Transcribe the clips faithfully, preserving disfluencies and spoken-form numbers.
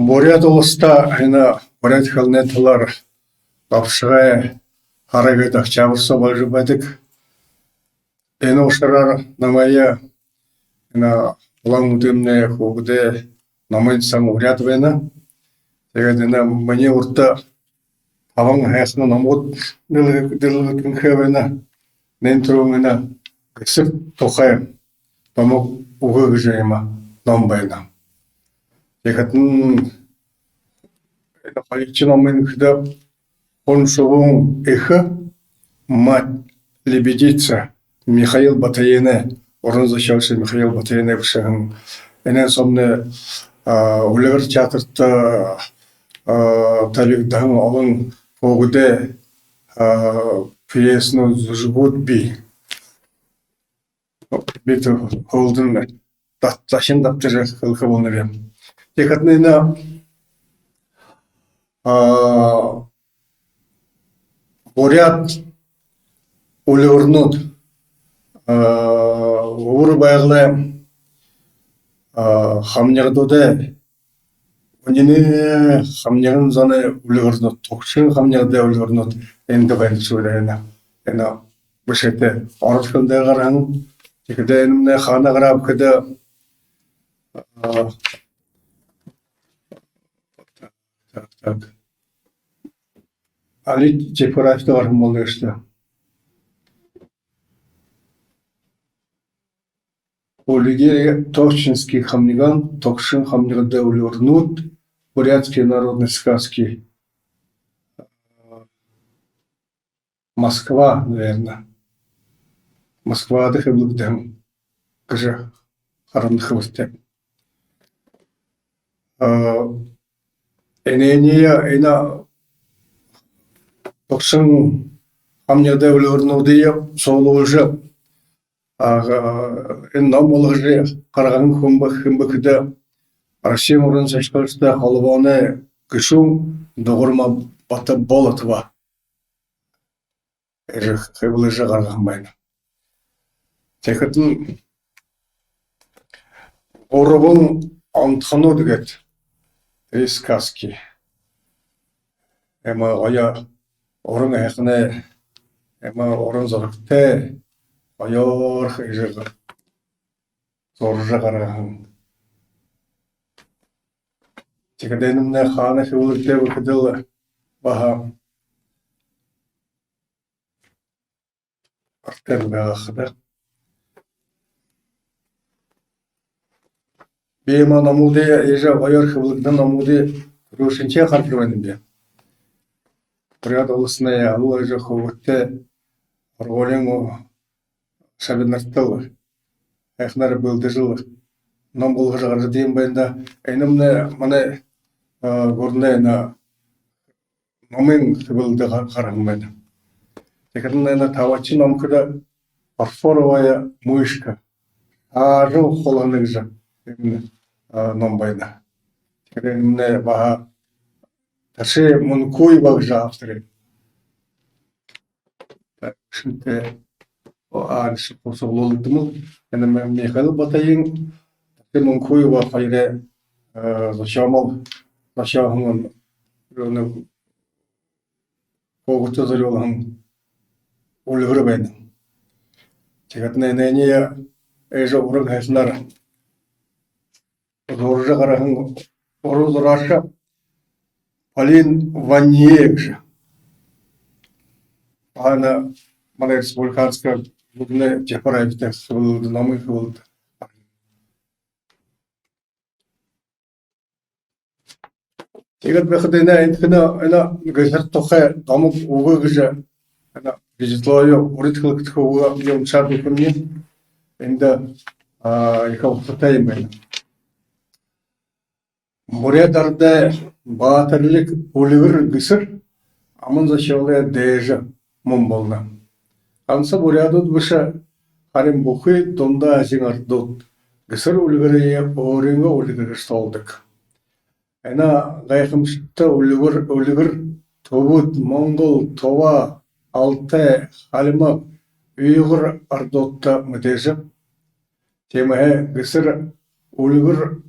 Буряад уласта энэ буряад хэлэнэй талаар габшагай һара гээд октябрь соо боложо байдаг. Энэ ушараар намайе энэ улаан үдэмнай хүүгэдэй номой сан уряад байна. Тиигээд энэ минии урда табан һайхан номууд дэлгэ-, дэлгэгдэнхэй байна. Нэн түрүүн энэ «Гэсэр тухай домог үгэ» гэжэ иимэ ном байна. Тиихэдэ энэ хоёрдохи номынь гэхэдэ «Хун шубуун эхэ», «Мать-лебедица», Михаил Батоенэй, уран зохёолшо Михаил Батоенэй бэшэһэн. Энээн соомнай, а, «Үльгэр» театрта, а, табигдаһан олон хүүгэдэй, а, пьесэнүүд, зүжэгүүд бии. Би тэрэ һүүлдэнь даб-, дахин дабтажа хэлэхэ болоноб. Тиихэдэ энэ, а, буряад үльгэрнүүд, а, Үбэр Байгалай, а, хамнигадуудай, үнинэй хамниган зоной үльгэрнүүд, Тогшын хамнигадай үльгэрнүүд эндэ байна шүү дээ. Энэ, энэ бэшээтэй ород хэлэн дээрэ гараһан. Тиихэдэ энэмнай хаана гарааб гэхэдэ, а, так, так. Али типографида гараһан болоно гээшэ даа. Улигерья, Тогшинский хамниган, Тогшын хамнигадай үльгэрнүүд, бурятские народные сказки. Москва, наверное. Москвада хэблэгдэһэн гэжэ харана хэбэртэй. А, энээниие, энэ Тогшын хамнигадай үльгэрнүүдые суглуулжа, а, энэ ном болгожо гаргаһан хүн бэ, хэн бэ гэхэдэ, Россиин уран зохёолшодой холбооной гэшүүн Дугарма Бата-Болотова гэжэ хэблэжэ гаргаһан байна. Тиихэдэнь «Гурбан онтохонууд» гээд, «Три сказки». Иимэ гоё уран һайханай, иимэ уран зурагтай, гоёор хэжэ зуража гаргаһан. Тиихэдэ энэмнай хаана хэблэгдээб гэхэдэл, баһа артер байгаа хада. Би иимэ номуудые, иигэжэ гоёор хэблэгдэһэн номуудые түрүүшынхиеэ хаража байнаб. Буряад уласнай, али иигэжэ хүүгэдтэй һургуулиин шабинартал һайханаар бэлдэжэл, ном болгожо гаргадаг юм байна даа. Энэмнай манай, а, гүрэнэй энэ номой хэблэлдэ га-, гараһан байна. Тиихэдэнь энэ табадахи ном гэхэдэ «Фарфоровая мышка», «Шаажан хулгана» гэжэ иимэ, а, ном байна. Тиихэдэ энэмнай баһа Таши Мункуева гэжэ автор. Шэнтэй, о, а, ши хусуулдамал. Энэ М-, Михаил Батоен, Таши Мункуева хоёрой, э, зохёомол, зохёоһон, энэ хүүгэдтэ зорюулһан үльгэр байна. Тиихэдэнь энээниие иигэжэ уран һайханаар зуража гаргаһан уран зурааша Полин Ванье гэжэ. Ана манай республиканска гүрэнэй типографида хэблэгдэнэ, номой хэблэлдэ. Тиигээд байхада энэ, энэ, энэ «Гэсэр тухай домог үгэ» гэжэ энэ Вячеславай урид хэлэгдэхэ үгэ юм шаардлагагүй юм. Эндэ, а, ехэ ухаатай юм байна. Буряад арадай баатарлиг үльгэр Гэсэр аман зохёолой дээжэ мүн болоно. Ганса буряадууд бэшэ, харин бүхы Дунда Азиин арадууд Гэсэр үльгэрые өөрынгөө үльгэр гэжэ тоолодог. Энэ гайхамшагта үльгэр, үльгэр түбэд, монгол, тува, алтай, хальмаг, уйгур арадуудта мэдээжэ. Тиимэһээ Гэсэр үльгэр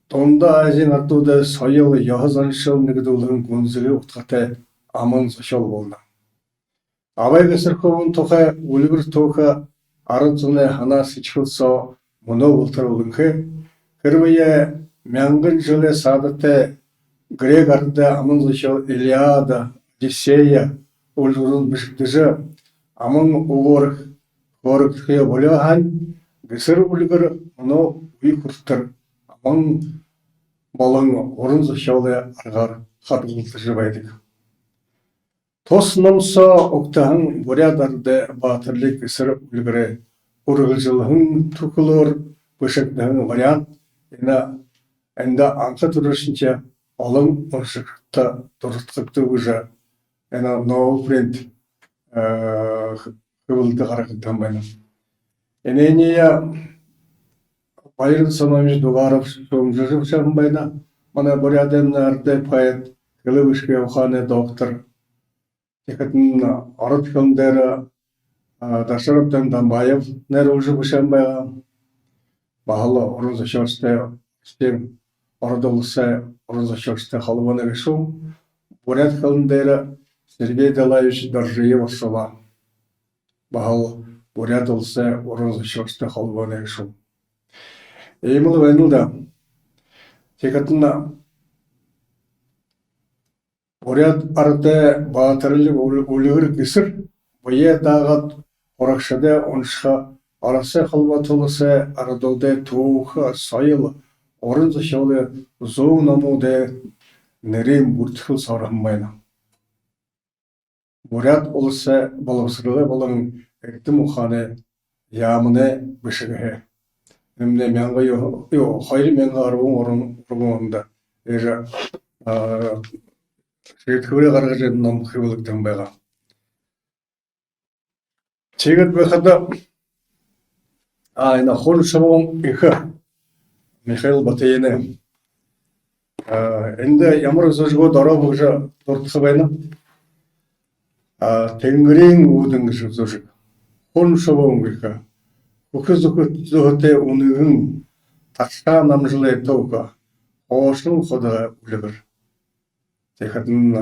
Дунда Азиин арадуудай соёл, ёһо заншал нэгэдүүлһэн гүнзэгы удхатай аман зохёол болоно. Абай Гэсэрхүүбын тухай үльгэр түүхэ арад зоной һанаа сэдьхэл соо мүнөө болотор үлэнхэй. Хэрбээ мянган жэлэй саада тээ грек арадай аман зохёол Илиада, Одиссея үльгэрнүүд бэшэгдэжэ, аман үгөөр хөөрэгдэхэ болёо һаань, Гэсэр үльгэр мүнөө үе хүрэтэр аман болон уран зохёолой аргаар хадгалагдажа байдаг. Тус ном соо угтаһан буряад арадай баатарлиг Гэсэр үльгэрэй үргэлжэлһэн түхэлөөр бэшэгдэһэн вариант энэ, эндэ анха түрүүшынхиеэ олон уншагшадта дурадхагдаба гэжэ энэ Новопринт, э, хэблэлдэ гаргаһан байна. Энээниие Баяр Зосимович Дугаров шүүмжэлжэ бэшэһэн байна. Манай Буряадай арадай поэт, хэлэ бэшэгэй ухаанай доктор. Тиихэдэнь ород хэлэн дээрэ, а, Даширабдан Дамбаев найруулжа бэшэһэн байгаа. Баһал уран зохёолшодой, Россиин, Ород Уласай уран зохёолшодой холбооной гэшүүн. Буряад хэлэн дээрэ Сергей Далаевич Доржиев оршуулаа. Баһал Буряад Уласай уран зохёолшодой холбооной гэшүүн. Иимэл байна л даа. Тиихэдэнь буряад арадай баатарлиг үль-, үльгэр Гэсэр бэеэ даагаад, һурагшадай уншаха Оросой Холбоото Уласай арадуудай түүхэ, соёл, уран зохёолой зуун номуудай нэрын бүртэхэл соо ороһон байна. Буряад Уласай болбосоролгой болон эрдэм ухаанай яаманай бэшэгһээ. Энэмнай мянга ю-, ю-, хоёр мянга арбан гурбан, гурбан ондо ерээ, а, шиидхэбэри гаргажа, ном хэблэгдэһэн байгаа. Тиигээд байхада, а, энэ «Хун шубуун эхэ», Михаил Батыенэй. А, эндэ ямар зүжэгүүд ороо бэ гэжэ дурадхаа байна. А, «Тэнгэриин үүдэн» гэжэ зүжэг. Хун шубуун эхэ, хүхэ зүһэ-, зүһэтэй үнэгэн, таршаа намжалай түүхэ, хоошон худагай үльгэр. Тиихэдэнь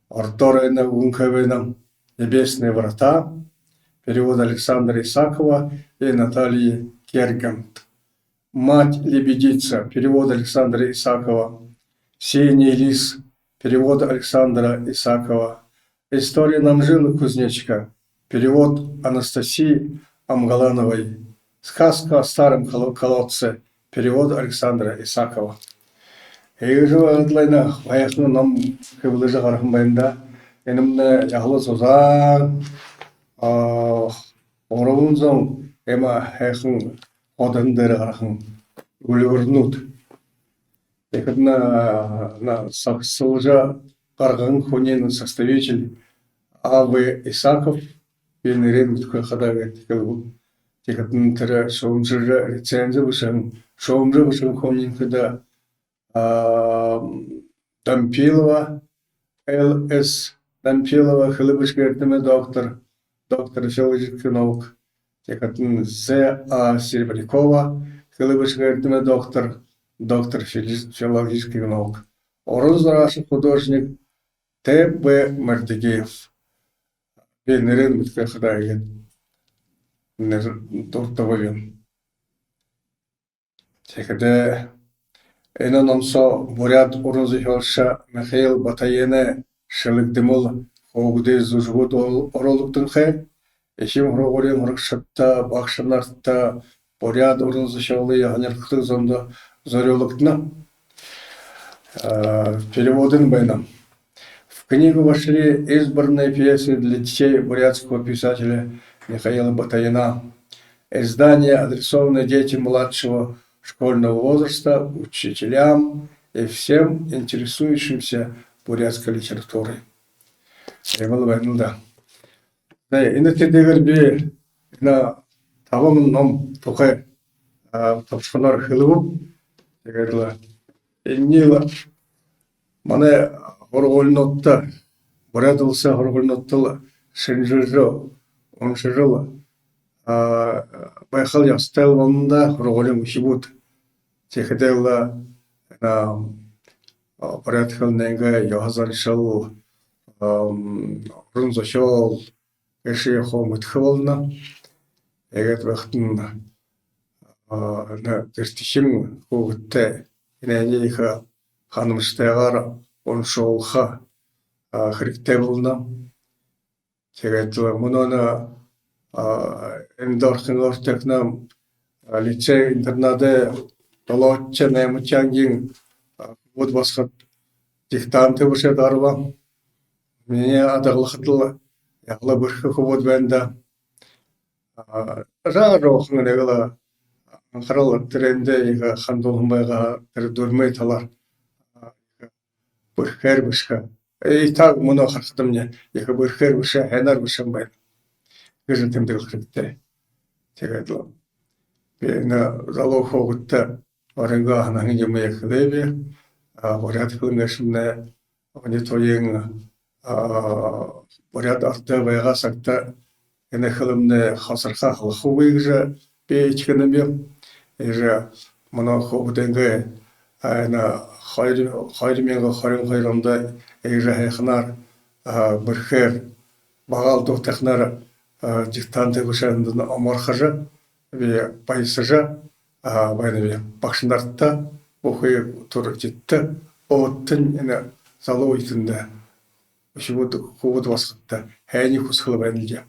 ородоор энэ үгэнхэй байна. «Небесные врата», перевод Александра Исакова и Натальи Кергент. «Мать-лебедица», перевод Александра Исакова. «Синий лис», перевод Александра Исакова. «История Намжилы кузнечика», перевод Анастасии Амгалановой. «Сказка о старом коло-, колодце», перевод Александра Исакова. Иигэжэ байгаад лэ энэ һайхан ном хэблэжэ гараһан байна даа. Энэмнай яһала зузаан, а, гурбан зуун иимэ һайхан ходоһон дээрэ гараһан үльгэрнүүд. Тиихэдэнь, а, на, сагсалжа гаргаһан хүниинь составитель А В Исаков, би нэрыень мэдэхэгүй хадаа гээд хэлэбэ. Тиихэдэнь тэрэ шүүмжэлжэ, рецензи бэшэһэн, шүүмжэ бэшэһэн хүниинь хадаа, а, Дампилова, Л С Дампилова, хэлэ бэшэгэй эрдэмэй доктор, доктор филологических наук. Тиихэдэнь З А Серебрякова, хэлэ бэшэгэй эрдэмэй доктор, доктор фили-, филологических наук. Уран зурааша, художник Т Б Мордыгеев. Би нэрыень мэдэхэгүй хадаа иигээд нэрэ дурдабаб юм. Тиихэдэ энэ ном соо буряад уран зохёолшо Михаил Батыенэй шэлэгдэмэл хүүгэдэй зүжэгүүд ол-, оруулагданхай. Эхин һургуулиин һурагшадта, багшанарта, буряад уран зохёолой һонирходог зондо зорюулагдана. А, переводынь байна. В книгу вошли избранные пьесы для детей бурятского писателя Михаила Батыена. Издание, адресованное детям младшего школьного возраста, учителям и всем интересующимся бурятской литературой. Иимэл байна л даа. Зэ, энэ тэдээгээр би энэ табан ном тухай, а, тобшохоноор хэлэбэб. Тиигээд лэ энэниие лэ манай һургуулинуудта, Буряад Уласай һургуулинуудта лэ шэнжэлжэ, уншажал, а, байха л ёһотой болоно даа һургуулиин үхибүүд. Тиихэдээ лэ Буряад хэлэнэйнгээ ёһо заншал, уран зохёол гээшые хуу мэдэхэ болоно. Тиигээд байхадань, энэ гэртэхин хүүгэдтэ энээниие ехэ ханамжатайгаар уншуулха хэрэгтэй болоно. Тиигээд лэ мүнөө энэ доорхин ортогтонь лицей-интернадай долоодохи, наймадахи ангиин хүүгэд басагад диктант бэшээд гараба. Минии адаглахадал, яһала бэрхэ хүүгэд байна даа. Жаа жаахан нэгэл анхарал тэрээндэ ехэ хандуулһан байгаа, тэрэ дүримэй талаар бэрхээр бэшэхэ. И так мүнөө харахадамни, ехэ бэрхээр бэшээ, һайнаар бэшэһэн байна гэжэ тэмдэглэхэ хэрэгтэй. Тиигээд лэ би энэ залуу хүүгэдтэ өөрынгөө һанаһан юумые хэлээб. Буряад хэлэн гээшэмнай, энэ тойн буряад арадай байгаа сагта энэ хэлэмнай хосорхо һалхагүй гэжэ би этигэнэб. Иигэжэ мүнөө хүүгэдэйнгээ энэ хоёр, хоёр мянга хорин хоёр ондо иигэжэ һайханаар бэрхээр, багаал дутаханаар диктант бэшээндэнь омогорхожо, би баясажа байнаб. Багшанарта, бүхы түрэлхидтэ, өөдэнь энэ залуу үетэндэ, үхибүүд, хүүгэд басагадта һайниие хүсэхэл байнал даа.